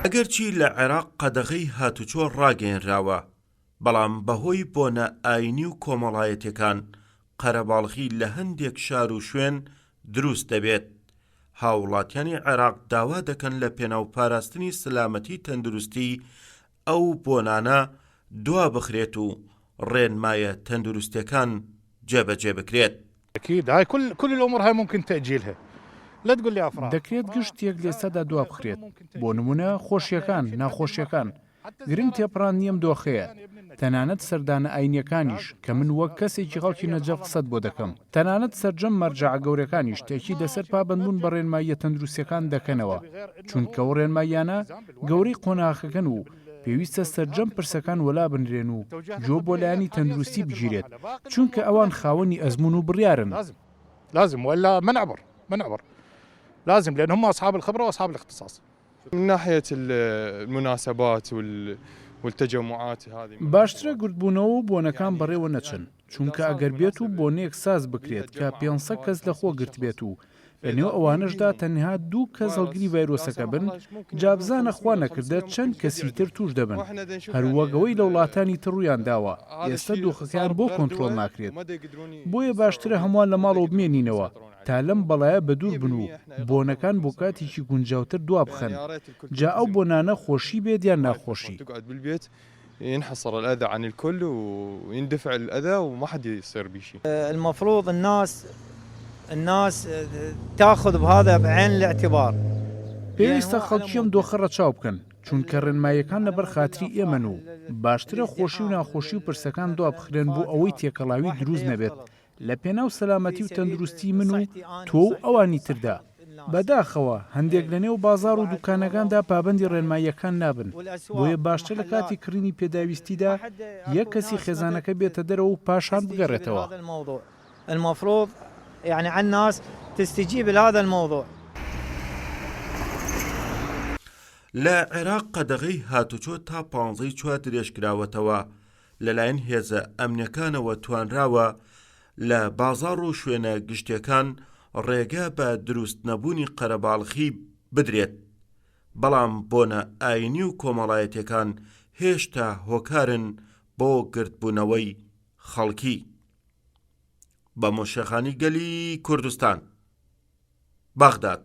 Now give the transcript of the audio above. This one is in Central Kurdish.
ئەگەرچی لە عێراق قەدەغەی هاتوچۆ ڕاگەیەنراوە، بەڵام بەهۆی بۆنە ئاینی و کۆمەڵایەتیەکان قەرەباڵغی لە هەندێک شار و شوێن دروست دەبێت، هاووڵاتیانی عێراق داوا دەکەن لە پێناو پاراستنی سەلامەتی تەندروستی ئەو بۆنانە دوابخرێت و ڕێنمایە تەندروستیەکان جێبەجێ بکرێت. اكيد هاي كل كل الامور هاي ممكن تاجيلها لا تقول لي افراح دەکرێت گشت شتێک لە ئێستادا دوابخرێت، بۆ نموونە خۆشییەکان، ناخۆشییەکان، گرنگ تێپەڕاندنی ئەم دۆخەیە، تەنانەت سەردانە ئاینییەکانیش، کە من وەک کەسێکی خەڵکی نەجەف قسەت بۆ دەکەم، تەنانەت سەرجەم مەرجەعە گەورەکانیش تەئکید لەسەر پابەندبوون بە ڕێنماییە تەندروستییەکان دەکەنەوە، چونکە ئەو ڕێنماییانە گەورەی قۆناغەکەن و پێویستە سەرجەم پرسەکان وەلا بنرێن و گوێ بۆ لایەنی تەندروستی بگیرێت، چونکە ئەوان خاوەنی ئەزموون و بڕیارن. لازم والا ما نعبر ما نعبر لازم لان هم اصحاب الخبره واصحاب الاختصاص. من ناحية المناسبات والتجمعات هذه. باشترە گردبوونەوە و بۆنەکان بەڕێوە نەچن، چونکە ئەگەر بێت و بۆنەیەک ساز بکرێت کە 500 کەس لەخۆ گرتبێت و لەنێو ئەوانەشدا تەنها دوو کەس هەڵگری ڤایرۆسەکە بن، جا بزانە خوا نەکردە چەند کەسی تر تووش دەبن، هەروەک ئەوەی لە وڵاتانی تر ڕوویان داوە، ئێستا دۆخەکەیان بۆ کۆنترۆڵ ناکرێت. بۆیە باشترە هەمووان لە ماڵەوە بمێنینەوە تا لەم بەڵایە بەدوور بن و بۆنەکان بۆ کاتێکی گونجاوتر دوابخەن، جا ئەو بۆنانە خۆشی بێت یان ناخۆشی. ينحصر الأذى عن الكل ويندفع الأذى وما حد يصير بيه شي. المفروض الناس الناس تاخذ بهذا بعين الاعتبار. پێویستە خەڵکی ئەم دۆخە ڕەچاو بکەن، چونکە ڕێنماییەکان لەبەر خاتری ئێمەن و باشترە خۆشی و ناخۆشی و پرسەکان دوابخرێن بۆ ئەوەی تێکەڵاوی دروست نەبێت لە پێناو سەلامەتی و تەندروستی من و تۆ و ئەوانی تردا. بەداخەوە هەندێک لە نێو بازاڕ و دوکانەکاندا پابەندی ڕێنماییەکان نابن، بۆیە باشترە لە کاتی کڕینی پێداویستیدا یەک کەسی خێزانەکە بێتە دەرەوە و پاشان بگەڕێتەوە. لە عێراق قەدەغەی هاتوچۆ تا پانزەی چوار درێژکراوەتەوە، لەلایەن هێزە ئەمنیەکانەوە توانراوە لە بازاڕ و شوێنە گشتیەکان ڕێگە بە دروست نەبوونی قەرەباڵخی بدرێت، بەڵام بۆنە ئاینی و کۆمەڵایەتیەکان هێشتا هۆکارن بۆ گردبوونەوەی خەڵکی. بە مۆشێخانی گەلی کوردستان. بەغداد.